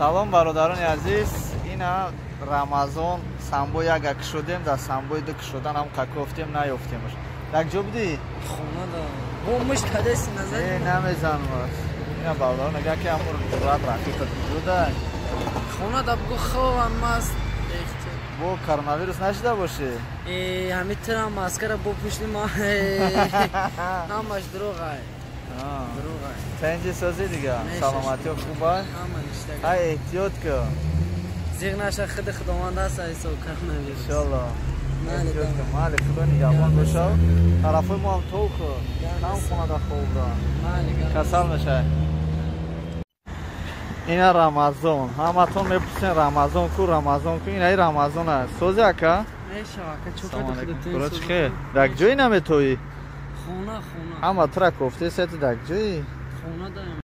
Салом, бародарони азиз. Ина Рамазон самбо як кушодем, дар самбои ду кушодан ҳам какофтем, наёфтемш. Як ҷо будӣ? Хона да. Бо мушт кадаси назар. Э, намезанам. Ина бародарон мегӯяд, ки ҳамун ҷуръат рафиқат куҷода? Хона да бугу, хобам маст. Бо коронавирус нашида бошӣ? Э, ҳами тирам маскара бо пушти ма. Ҳамаш дурӯғай. Дурӯғай. Тенҷи созӣ дига? Саломатиё хуба? Ҳама ништак. Ай, эҳтиёт кун. Зиғ наша, худи Худованд аст айсо коронавирус. Иншолло. Эҳтиёт кун. Майли, Худо нигаҳбон бошав. Тарафҳои мо ҳам тов кун. Кам хонада хобра. Касал мешавӣ. Ина Рамазон. Ҳаматон мепурсен: Рамазон ку, Рамазон ку? Инаи Рамазон аст. Сози, ака? Чӣ хел? Дар ҷои наметоӣ? Хона, хона. Ҳама тура кофте сети, дар ҷои? Хона даем.